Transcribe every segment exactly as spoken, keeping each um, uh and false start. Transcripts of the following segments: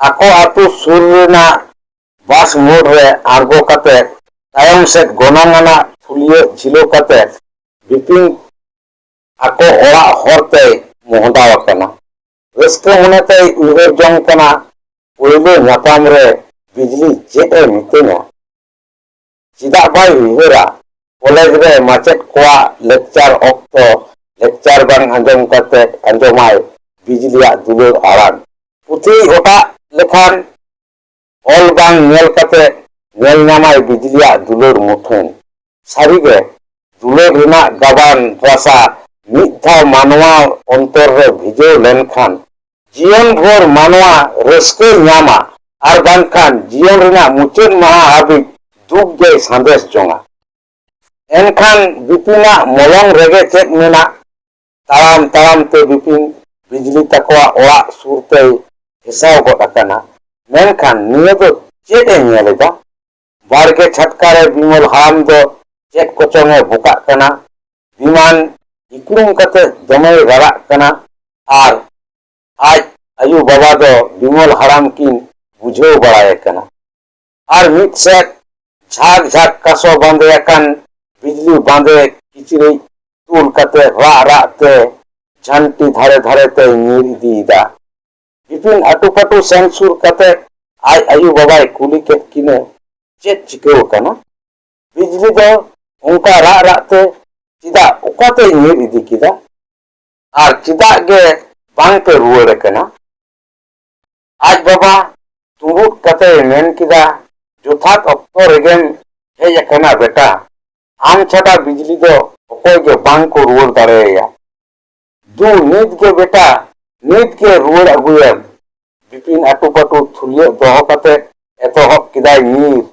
ᱟᱠᱚ ᱟᱹᱛᱩ ᱥᱩᱨ ᱨᱮᱱᱟᱜ ᱵᱟᱥ ᱢᱳᱲ ᱨᱮ ᱟᱬᱜᱚ ᱠᱟᱛᱮ ᱛᱟᱭᱚᱢ ᱥᱮᱫ ᱜᱚᱱᱚᱝ ᱟᱱᱟᱜ ᱯᱷᱩᱞᱭᱟᱹ ᱡᱷᱤᱞᱟᱹᱣ ᱠᱟᱛᱮ ᱵᱤᱯᱤᱱ ᱟᱠᱚ ᱚᱲᱟᱜ ᱦᱚᱨ ᱛᱮᱭ ᱢᱚᱦᱰᱟᱣ ᱟᱠᱟᱱᱟ᱾ ᱨᱟᱹᱥᱠᱟᱹ ᱢᱚᱱᱮ ᱛᱮᱭ ᱩᱭᱦᱟᱹᱨ ᱡᱚᱝ ᱠᱟᱱᱟ, ᱯᱳᱭᱞᱳ ᱧᱟᱯᱟᱢ ᱨᱮ ᱵᱤᱡᱽᱞᱤ ᱪᱮᱫ ᱮ ᱢᱤᱛᱟᱹᱧᱟ? ᱪᱮᱫᱟᱜ ᱵᱟᱭ ᱩᱭᱦᱟᱹᱨᱟ? ᱠᱚᱞᱮᱡᱽ ᱨᱮ ᱢᱟᱪᱮᱫ ᱠᱚᱣᱟᱜ ᱞᱮᱠᱪᱟᱨ ᱚᱠᱛᱚ ᱞᱮᱠᱪᱟᱨ ᱵᱟᱝ ᱟᱸᱡᱚᱢ ᱠᱟᱛᱮ ᱟᱸᱡᱚᱢᱟᱭ ᱵᱤᱡᱽᱞᱤᱭᱟᱜ ᱫᱩᱞᱟᱹᱲ ᱟᱲᱟᱝ᱾ ᱯᱩᱛᱷᱤᱭ ᱚᱴᱟᱜ ᱞᱮᱠᱷᱟᱱ ᱚᱞ ᱵᱟᱝ ᱧᱮᱞ ᱠᱟᱛᱮ ᱧᱮᱞ ᱧᱟᱢᱟᱭ ᱵᱤᱡᱽᱞᱤᱭᱟᱜ ᱫᱩᱞᱟᱹᱲ ᱢᱩᱴᱷᱟᱹᱱ᱾ ᱥᱟᱹᱨᱤᱜᱮ, ᱫᱩᱞᱟᱹᱲ ᱨᱮᱱᱟᱜ ᱜᱟᱵᱟᱱ ᱨᱟᱥᱟ ᱢᱤᱫ ᱫᱷᱟᱣ ᱢᱟᱱᱣᱟ ᱚᱱᱛᱚᱨ ᱨᱮ ᱵᱷᱤᱡᱟᱹᱣ ᱞᱮᱱᱠᱷᱟᱱ, ᱡᱤᱭᱚᱱ ᱵᱷᱳᱨ ᱢᱟᱱᱣᱟ ᱨᱟᱹᱥᱠᱟᱹᱭ ᱧᱟᱢᱟ, ᱟᱨ ᱵᱟᱝᱠᱷᱟᱱ ᱡᱤᱭᱚᱱ ᱨᱮᱱᱟᱜ ᱢᱩᱪᱟᱹᱫ ᱢᱟᱦᱟ ᱦᱟᱹᱵᱤᱡ ᱫᱩᱠ ᱜᱮᱭ ᱥᱟᱸᱫᱮᱥ ᱡᱚᱝᱟ᱾ ᱮᱱᱠᱷᱟᱱ ᱵᱤᱯᱤᱱᱟᱜ ᱢᱚᱞᱚᱝ ᱨᱮᱜᱮ ᱪᱮᱫ ᱢᱮᱱᱟᱜ? ᱛᱟᱲᱟᱢ ᱛᱟᱲᱟᱢ ᱛᱮ ᱵᱤᱯᱤᱱ ᱵᱤᱡᱽᱞᱤ ᱛᱟᱠᱚᱣᱟᱜ ᱚᱲᱟᱜ ᱥᱩᱨ ᱛᱮᱭ ᱦᱮᱥᱟᱣ ᱜᱚᱫ ᱟᱠᱟᱱᱟ᱾ ᱢᱮᱱᱠᱷᱟᱱ ᱱᱤᱭᱟᱹ ᱫᱚ ᱪᱮᱫ ᱮ ᱧᱮᱞ ᱮᱫᱟ? ᱵᱟᱲᱜᱮ ᱪᱷᱟᱴᱠᱟ ᱨᱮ ᱵᱤᱢᱚᱞ ᱦᱟᱲᱟᱢ ᱫᱚ ᱪᱮᱫ ᱠᱚᱪᱚᱝ ᱮ ᱵᱚᱠᱟᱜ ᱠᱟᱱᱟ᱾ ᱵᱤᱢᱟᱱ ᱤᱠᱲᱩᱢ ᱠᱟᱛᱮ ᱫᱚᱢᱮᱭ ᱨᱟᱨᱟᱜ ᱠᱟᱱᱟ᱾ ᱟᱨ ᱟᱡ ᱟᱭᱳ ᱵᱟᱵᱟ ᱫᱚ ᱵᱤᱢᱚᱞ ᱦᱟᱲᱟᱢ ᱠᱤᱱ ᱵᱩᱡᱷᱟᱹᱣ ᱵᱟᱲᱟᱭᱮ ᱠᱟᱱᱟ᱾ ᱟᱨ ᱢᱤᱫ ᱥᱮᱫ ᱡᱷᱟᱠ ᱡᱷᱟᱠ ᱠᱟᱥᱚ ᱵᱟᱸᱫᱮ ᱟᱠᱟᱱ ᱵᱤᱡᱽᱞᱤ ᱵᱟᱸᱫᱮ ᱠᱤᱪᱨᱤᱡ ᱛᱩᱞ ᱠᱟᱛᱮ ᱨᱟᱜ ᱨᱟᱜ ᱛᱮ ᱡᱷᱟᱱᱴᱤ ᱫᱷᱟᱨᱮ ᱫᱷᱟᱨᱮ ᱛᱮᱭ ᱧᱤᱨ ᱤᱫᱤᱭᱮᱫᱟ᱾ ᱵᱤᱯᱤᱱ ᱟᱹᱴᱩ ᱯᱟᱹᱴᱩ ᱥᱮᱱ ᱥᱩᱨ ᱠᱟᱛᱮ ᱟᱡ ᱟᱭᱳ ᱵᱟᱵᱟᱭ ᱠᱩᱞᱤ ᱠᱮᱫ ᱠᱤᱱᱟᱹ, "ᱪᱮᱫ ᱪᱤᱠᱟᱹᱣ ᱟᱠᱟᱱᱟ?" ᱵᱤᱡᱽᱞᱤ ᱫᱚ ᱚᱱᱠᱟ ᱨᱟᱜ ᱨᱟᱜ ᱛᱮ ᱪᱮᱫᱟᱜ ᱚᱠᱟᱛᱮᱭ ᱧᱤᱨ ᱤᱫᱤ ᱠᱮᱫᱟ? ᱟᱨ ᱪᱮᱫᱟᱜ ᱜᱮ ᱵᱟᱝ ᱯᱮ ᱨᱩᱣᱟᱹᱲ ᱟᱠᱟᱱᱟ? ᱟᱡ ᱵᱟᱵᱟ ᱛᱩᱸᱵᱩᱫ ᱠᱟᱛᱮᱭ ᱢᱮᱱ ᱠᱮᱫᱟ, "ᱡᱚᱛᱷᱟᱛ ᱚᱠᱛᱚ ᱨᱮᱜᱮᱢ ᱦᱮᱡ ᱟᱠᱟᱱᱟ ᱵᱮᱴᱟ᱾ ᱟᱢ ᱪᱷᱟᱰᱟ ᱵᱤᱡᱽᱞᱤ ᱫᱚ ᱚᱠᱚᱭ ᱜᱮ ᱵᱟᱝ ᱠᱚ ᱨᱩᱣᱟᱹᱲ ᱫᱟᱲᱮᱭᱟᱭᱟ᱾ ᱫᱩ, ᱱᱤᱛ ᱜᱮ ᱵᱮᱴᱟ, ᱱᱤᱛ ᱜᱮ ᱨᱩᱣᱟᱹᱲ ᱟᱹᱜᱩᱭᱮᱢ᱾" ᱵᱤᱯᱤᱱ ᱟᱹᱴᱩ ᱯᱟᱹᱴᱩ ᱛᱷᱩᱞᱭᱟᱹᱜ ᱫᱚᱦᱚ ᱠᱟᱛᱮ ᱮᱛᱚᱦᱚᱵ ᱠᱮᱫᱟᱭ ᱧᱤᱨ᱾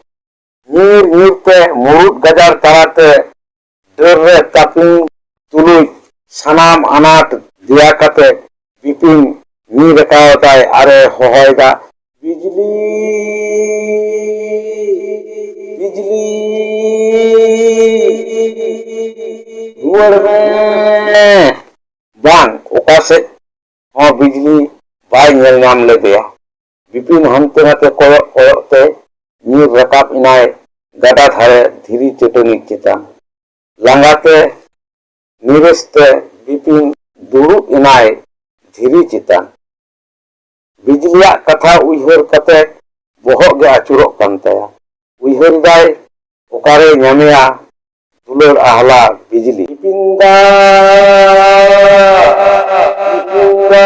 ᱧᱤᱨ ᱧᱤᱨ ᱛᱮ ᱢᱩᱲᱩᱫ ᱜᱟᱡᱟᱲ ᱛᱟᱞᱟᱛᱮ ᱰᱟᱹᱨ ᱨᱮ ᱛᱟᱹᱯᱤᱧ ᱛᱩᱞᱩᱡ ᱥᱟᱱᱟᱢ ᱟᱱᱟᱴ ᱫᱮᱭᱟ ᱠᱟᱛᱮ ᱵᱤᱯᱤᱱ ᱧᱤᱨ ᱨᱟᱠᱟᱣ ᱮᱫᱟᱭ ᱟᱨᱮ ᱦᱚᱦᱚᱭᱮᱫᱟ, "ᱵᱤᱡᱽᱞᱤ, ᱵᱤᱡᱽᱞᱤ, ᱨᱩᱣᱟᱹᱲ ᱢᱮ!" ᱵᱟᱝ, ᱚᱠᱟ ᱥᱮᱫ ᱦᱚᱸ ᱵᱤᱡᱽᱞᱤ ᱵᱟᱭ ᱧᱮᱞ ᱧᱟᱢ ᱞᱮᱫᱮᱭᱟ᱾ ᱵᱤᱯᱤᱱ ᱦᱟᱱᱛᱮ ᱱᱟᱛᱮ ᱠᱚᱭᱚᱜ ᱠᱚᱭᱚᱜ ᱛᱮ ᱧᱤᱨ ᱨᱟᱠᱟᱵ ᱮᱱᱟᱭ ᱜᱟᱰᱟ ᱫᱷᱟᱨᱮ ᱫᱷᱤᱨᱤ ᱪᱟᱹᱴᱟᱹᱱᱤ ᱪᱮᱛᱟᱱ᱾ ᱞᱟᱸᱜᱟ ᱛᱮ ᱱᱤᱨᱟᱹᱥ ᱛᱮ ᱵᱤᱯᱤᱱ ᱫᱩᱲᱩᱵ ᱮᱱᱟᱭ ᱫᱷᱤᱨᱤ ᱪᱮᱛᱟᱱ᱾ ᱵᱤᱡᱽᱞᱤᱭᱟᱜ ᱠᱟᱛᱷᱟ ᱩᱭᱦᱟᱹᱨ ᱠᱟᱛᱮ ᱵᱚᱦᱚᱜ ᱜᱮ ᱟᱹᱪᱩᱨᱚᱜ ᱠᱟᱱ ᱛᱟᱭᱟ᱾ ᱩᱭᱦᱟᱹᱨ ᱮᱫᱟᱭ, ᱚᱠᱟᱨᱮ ᱧᱟᱢᱮᱭᱟ ᱫᱩᱞᱟᱹᱲ ᱟᱦᱞᱟ ᱵᱤᱡᱽᱞᱤ? ᱵᱤᱯᱤᱱ ᱫᱟ, ᱵᱤᱯᱤᱱ ᱫᱟ᱾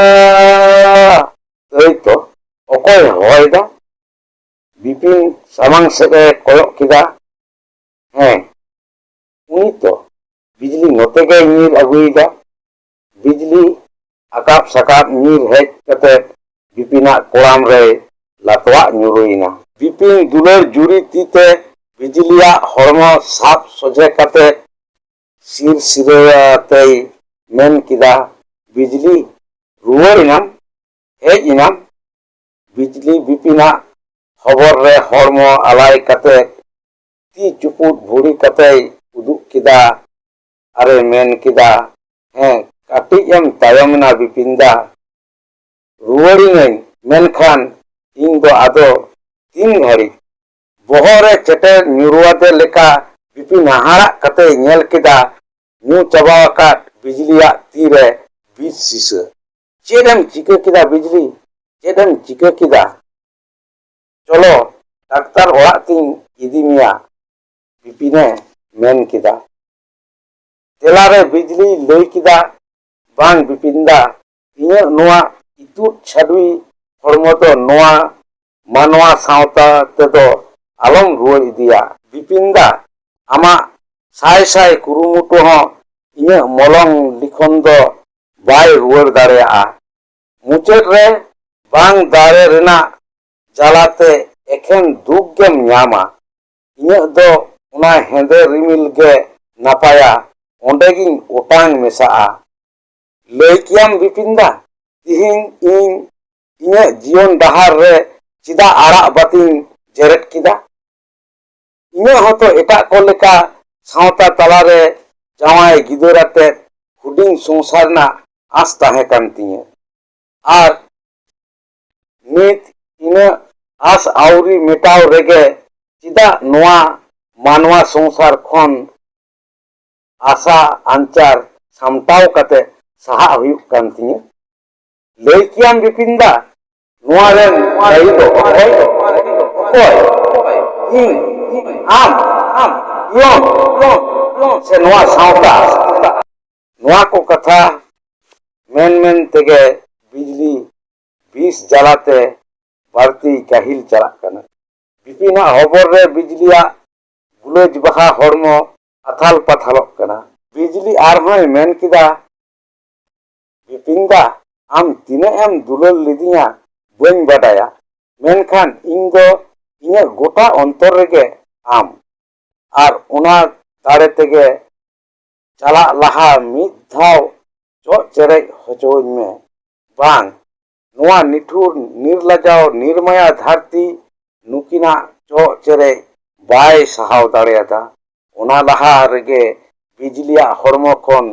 ᱛᱟᱹᱭ ᱛᱚ, ᱚᱠᱚᱭ ᱦᱚᱦᱚᱭᱮᱫᱟ? ᱵᱤᱯᱤᱱ ᱥᱟᱢᱟᱝ ᱥᱮᱫ ᱮ ᱠᱚᱭᱚᱜ ᱠᱮᱫᱟ᱾ ᱦᱮᱸ, ᱩᱱᱤ ᱛᱚ᱾ ᱵᱤᱡᱽᱞᱤ ᱱᱚᱛᱮ ᱜᱮᱭ ᱧᱤᱨ ᱟᱹᱜᱩᱭᱮᱫᱟ᱾ ᱵᱤᱡᱽᱞᱤ ᱟᱠᱟᱵ ᱥᱟᱠᱟᱵ ᱧᱤᱨ ᱦᱮᱡ ᱠᱟᱛᱮ ᱵᱤᱯᱤᱱᱟᱜ ᱠᱚᱲᱟᱢ ᱨᱮᱭ ᱞᱟᱛᱣᱟᱜ ᱧᱩᱨᱩᱭᱮᱱᱟ᱾ ᱵᱤᱯᱤᱱ ᱫᱩᱞᱟᱹᱲ ᱡᱩᱨᱤ ᱛᱤ ᱛᱮ ᱵᱤᱡᱽᱞᱤᱭᱟᱜ ᱦᱚᱲᱢᱚ ᱥᱟᱵ ᱥᱚᱡᱷᱮ ᱠᱟᱛᱮ ᱥᱤᱨ ᱥᱤᱨᱟᱹᱣᱟᱛᱮᱭ ᱢᱮᱱ ᱠᱮᱫᱟ, ᱵᱤᱡᱽᱞᱤ, ᱨᱩᱣᱟᱹᱲ ᱮᱱᱟᱢ? ᱦᱮᱡ ᱮᱱᱟᱢ? ᱵᱤᱡᱽᱞᱤ ᱵᱤᱯᱤᱱᱟᱜ ᱦᱚᱵᱚᱨ ᱨᱮ ᱦᱚᱲᱢᱚ ᱟᱞᱟᱭ ᱠᱟᱛᱮ ᱛᱤ ᱪᱩᱯᱩᱫ ᱵᱷᱩᱲᱤ ᱠᱟᱛᱮᱭ ᱩᱫᱩᱜ ᱠᱮᱫᱟ ᱟᱨᱮ ᱢᱮᱱ ᱠᱮᱫᱟ, ᱦᱮᱸ, ᱠᱟᱹᱴᱤᱡ ᱮᱢ ᱛᱟᱭᱚᱢ ᱮᱱᱟ ᱵᱤᱯᱤᱱ ᱫᱟ᱾ ᱨᱩᱣᱟᱹᱲᱤᱱᱟᱹᱧ, ᱢᱮᱱᱠᱷᱟᱱ ᱤᱧ ᱫᱚ ᱟᱫᱚ ᱛᱤᱱ ᱜᱷᱟᱹᱲᱤᱡ? ᱵᱚᱦᱚᱜ ᱨᱮ ᱪᱮᱴᱮᱨ ᱧᱩᱨᱩᱣᱟᱫᱮ ᱞᱮᱠᱟ ᱵᱤᱯᱤᱱ ᱦᱟᱦᱟᱲᱟᱜ ᱠᱟᱛᱮᱭ ᱧᱮᱞ ᱠᱮᱫᱟ ᱧᱩ ᱪᱟᱵᱟ ᱟᱠᱟᱫ ᱵᱤᱡᱽᱞᱤᱭᱟᱜ ᱛᱤ ᱨᱮ ᱵᱤᱥ ᱥᱤᱥᱟᱹ᱾ ᱪᱮᱫ ᱮᱢ ᱪᱤᱠᱟᱹ ᱠᱮᱫᱟ ᱵᱤᱡᱽᱞᱤ? ᱪᱮᱫ ᱮᱢ ᱪᱤᱠᱟᱹ ᱠᱮᱫᱟ? ᱪᱚᱞᱚ, ᱰᱟᱠᱛᱟᱨ ᱚᱲᱟᱜ ᱛᱤᱧ ᱤᱫᱤ ᱢᱮᱭᱟ, ᱵᱤᱯᱤᱱᱮ ᱢᱮᱱ ᱠᱮᱫᱟ᱾ ᱛᱮᱞᱟᱨᱮ ᱵᱤᱡᱽᱞᱤᱭ ᱞᱟᱹᱭ ᱠᱮᱫᱟ, ᱵᱟᱝ ᱵᱤᱯᱤᱱ ᱫᱟ, ᱤᱧᱟᱹᱜ ᱱᱚᱣᱟ ᱤᱛᱩᱫ ᱪᱷᱟᱹᱰᱣᱤ ᱦᱚᱲᱢᱚ ᱫᱚ ᱱᱚᱣᱟ ᱢᱟᱱᱣᱟ ᱥᱟᱶᱛᱟ ᱛᱮᱫᱚ ᱟᱞᱚᱢ ᱨᱩᱣᱟᱹᱲ ᱤᱫᱤᱭᱟ᱾ ᱵᱤᱯᱤᱱ ᱫᱟ, ᱟᱢᱟᱜ ᱥᱟᱭ ᱥᱟᱭ ᱠᱩᱨᱩᱢᱩᱴᱩ ᱦᱚᱸ ᱤᱧᱟᱹᱜ ᱢᱚᱞᱚᱝ ᱞᱤᱠᱷᱚᱱ ᱫᱚ ᱵᱟᱭ ᱨᱩᱣᱟᱹᱲ ᱫᱟᱲᱮᱭᱟᱜᱼᱟ᱾ ᱢᱩᱪᱟᱹᱫ ᱨᱮ ᱵᱟᱝ ᱫᱟᱲᱮ ᱨᱮᱱᱟᱜ ᱡᱟᱞᱟᱛᱮ ᱮᱠᱷᱮᱱ ᱫᱩᱠ ᱜᱮᱢ ᱧᱟᱢᱟ᱾ ᱤᱧᱟᱹᱜ ᱫᱚ ᱚᱱᱟ ᱦᱮᱸᱫᱮ ᱨᱤᱢᱤᱞ ᱜᱮ ᱱᱟᱯᱟᱭᱟ, ᱚᱸᱰᱮ ᱜᱤᱧ ᱚᱴᱟᱝ ᱢᱮᱥᱟᱜᱼᱟ᱾ ᱞᱟᱹᱭ ᱠᱮᱭᱟᱢ ᱵᱤᱯᱤᱱ ᱫᱟ, ᱛᱤᱦᱤᱧ ᱤᱧ ᱤᱧᱟᱹᱜ ᱡᱤᱭᱚᱱ ᱰᱟᱦᱟᱨ ᱨᱮ ᱪᱮᱫᱟᱜ ᱟᱨᱟᱜ ᱵᱟᱹᱛᱤᱧ ᱡᱮᱨᱮᱫ ᱠᱮᱫᱟ? ᱤᱧᱟᱹᱜ ᱦᱚᱸᱛᱚ ᱮᱴᱟᱜ ᱠᱚ ᱞᱮᱠᱟ ᱥᱟᱶᱛᱟ ᱛᱟᱞᱟᱨᱮ ᱡᱟᱶᱟᱭ ᱜᱤᱫᱟᱹᱨ ᱟᱛᱮᱫ ᱦᱩᱰᱤᱧ ᱥᱚᱝᱥᱟᱨ ᱨᱮᱱᱟᱜ ᱟᱸᱥ ᱛᱟᱦᱮᱸ ᱠᱟᱱ ᱛᱤᱧᱟᱹ᱾ ᱟᱨ ᱱᱤᱛ ᱩᱱᱟᱹᱜ ᱟᱥ ᱟᱹᱣᱨᱤ ᱢᱮᱴᱟᱣ ᱨᱮᱜᱮ ᱪᱮᱫᱟᱜ ᱱᱚᱣᱟ ᱢᱟᱱᱣᱟ ᱥᱚᱝᱥᱟᱨ ᱠᱷᱚᱱ ᱟᱥᱟ ᱟᱧᱪᱟᱨ ᱥᱟᱢᱴᱟᱣ ᱠᱟᱛᱮ ᱥᱟᱦᱟᱜ ᱦᱩᱭᱩᱜ ᱠᱟᱱ ᱛᱤᱧᱟᱹ? ᱞᱟᱹᱭ ᱠᱮᱭᱟᱢ ᱵᱤᱯᱤᱱ ᱫᱟ, ᱱᱚᱣᱟ ᱨᱮᱱ ᱫᱟᱹᱭᱤ ᱫᱚ ᱚᱠᱚᱭ? ᱚᱠᱚᱭ? ᱤᱧ, ᱟᱢ, ᱟᱢ, ᱤᱭᱚᱱ, ᱥᱮ ᱱᱚᱣᱟ ᱥᱟᱶᱛᱟ? ᱱᱚᱣᱟ ᱠᱚ ᱠᱟᱛᱷᱟ ᱢᱮᱱ ᱢᱮᱱ ᱛᱮᱜᱮ ᱵᱤᱡᱽᱞᱤ ᱵᱤᱥ ᱡᱟᱞᱟᱛᱮ ᱵᱟᱹᱲᱛᱤ ᱜᱟᱹᱦᱤᱞ ᱪᱟᱞᱟᱜ ᱠᱟᱱᱟ᱾ ᱵᱤᱯᱤᱱᱟᱜ ᱦᱚᱵᱚᱨ ᱨᱮ ᱵᱤᱡᱽᱞᱤᱭᱟᱜ ᱜᱩᱞᱟᱹᱡ ᱵᱟᱦᱟ ᱦᱚᱲᱢᱚ ᱟᱛᱷᱟᱞ ᱯᱟᱛᱷᱟᱞᱚᱜ ᱠᱟᱱᱟ᱾ ᱵᱤᱡᱽᱞᱤ ᱟᱨᱦᱚᱸᱭ ᱢᱮᱱ ᱠᱮᱫᱟ, ᱵᱤᱯᱤᱱ ᱫᱟ, ᱟᱢ ᱛᱤᱱᱟᱹᱜ ᱮᱢ ᱫᱩᱞᱟᱹᱲ ᱞᱤᱫᱤᱧᱟ ᱵᱟᱹᱧ ᱵᱟᱰᱟᱭᱟ, ᱢᱮᱱᱠᱷᱟᱱ ᱤᱧ ᱫᱚ ᱤᱧᱟᱹᱜ ᱜᱚᱴᱟ ᱚᱱᱛᱚᱨ ᱨᱮᱜᱮ ᱟᱢ᱾ ᱟᱨ ᱚᱱᱟ ᱫᱟᱲᱮ ᱛᱮᱜᱮ ᱪᱟᱞᱟᱜ ᱞᱟᱦᱟ ᱢᱤᱫ ᱫᱷᱟᱣ ᱪᱚᱜ ᱪᱮᱨᱮᱡ ᱦᱚᱪᱚᱣᱟᱹᱧ ᱢᱮ᱾ ᱵᱟᱝ, ᱱᱚᱣᱟ ᱱᱤᱴᱷᱩᱨ, ᱱᱤᱨᱞᱟᱡᱟᱣ, ᱱᱤᱨᱢᱟᱭᱟ ᱫᱷᱟᱹᱨᱛᱤ ᱱᱩᱠᱤᱱᱟᱜ ᱪᱚᱜ ᱪᱮᱨᱮᱡ ᱵᱟᱭ ᱥᱟᱦᱟᱣ ᱫᱟᱲᱮᱭᱟᱫᱟ᱾ ᱚᱱᱟ ᱞᱟᱦᱟ ᱨᱮᱜᱮ ᱵᱤᱡᱽᱞᱤᱭᱟᱜ ᱦᱚᱲᱢᱚ ᱠᱷᱚᱱ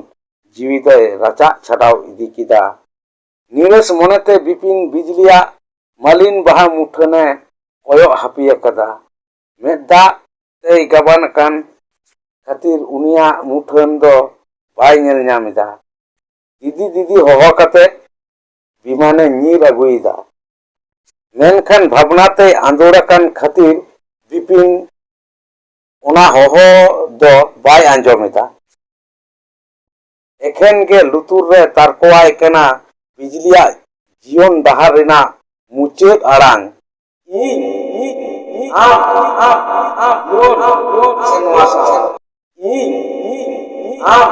ᱡᱤᱣᱤ ᱫᱚᱭ ᱨᱟᱪᱟᱜ ᱪᱷᱟᱰᱟᱣ ᱤᱫᱤ ᱠᱮᱫᱟ᱾ ᱱᱤᱨᱟᱹᱥ ᱢᱚᱱᱮᱛᱮ ᱵᱤᱯᱤᱱ ᱵᱤᱡᱽᱞᱤᱭᱟᱜ ᱢᱟᱹᱞᱤᱱ ᱵᱟᱦᱟ ᱢᱩᱴᱷᱟᱹᱱᱮ ᱠᱚᱭᱚᱜ ᱦᱟᱹᱯᱤ ᱟᱠᱟᱫᱟ᱾ ᱢᱮᱫ ᱫᱟᱜ ᱛᱮᱭ ᱜᱟᱵᱟᱱ ᱟᱠᱟᱱ ᱠᱷᱟᱹᱛᱤᱨ ᱩᱱᱤᱭᱟᱜ ᱢᱩᱴᱷᱟᱹᱱ ᱫᱚ ᱵᱟᱭ ᱧᱮᱞ ᱧᱟᱢ ᱮᱫᱟ᱾ ᱫᱤᱫᱤ, ᱫᱤᱫᱤ ᱦᱚᱦᱚ ᱠᱟᱛᱮ ᱵᱤᱢᱟᱱᱮ ᱧᱤᱨ ᱟᱹᱜᱩᱭᱮᱫᱟ᱾ ᱢᱮᱱᱠᱷᱟᱱ ᱵᱷᱟᱵᱽᱱᱟ ᱛᱮᱭ ᱟᱸᱫᱳᱲ ᱟᱠᱟᱱ ᱠᱷᱟᱹᱛᱤᱨ ᱵᱤᱯᱤᱱ ᱚᱱᱟ ᱦᱚᱦᱚ ᱫᱚ ᱵᱟᱭ ᱟᱸᱡᱚᱢ ᱮᱫᱟ᱾ ᱮᱠᱷᱮᱱ ᱜᱮ ᱞᱩᱛᱩᱨ ᱨᱮ ᱛᱟᱨᱠᱚᱣᱟᱭ ᱠᱟᱱᱟ ᱵᱤᱡᱽᱞᱤᱭᱟᱜ ᱡᱤᱭᱚᱱ ᱰᱟᱦᱟᱨ ᱨᱮᱱᱟᱜ ᱢᱩᱪᱟᱹᱫ ᱟᱲᱟᱝ᱾ ᱤᱧ, ᱤᱧ, ᱤᱧ, ᱟᱢ, ᱟᱢ, ᱟᱢ, ᱟᱢ, ᱤᱭᱚᱱ, ᱤᱭᱚᱱ, ᱥᱮ ᱱᱚᱣᱟ ᱥᱟᱥᱟᱝ᱾ ᱤᱧ, ᱤᱧ, ᱤᱧ, ᱟᱢ,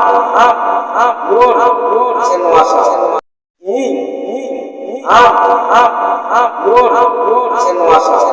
ᱟᱢ, ᱟᱢ, ᱤᱭᱚᱱ, ᱤᱭᱚᱱ, ᱥᱮ ᱱᱚᱣᱟ ᱥᱟᱥᱟᱝ᱾ ᱤᱧ, ᱤᱧ, ᱤᱧ, ᱟᱢ, ᱟᱢ, ᱟᱢ, ᱤᱭᱚᱱ, ᱤᱭᱚᱱ, ᱥᱮ ᱱᱚᱣᱟ ᱥᱟᱥᱟᱝ᱾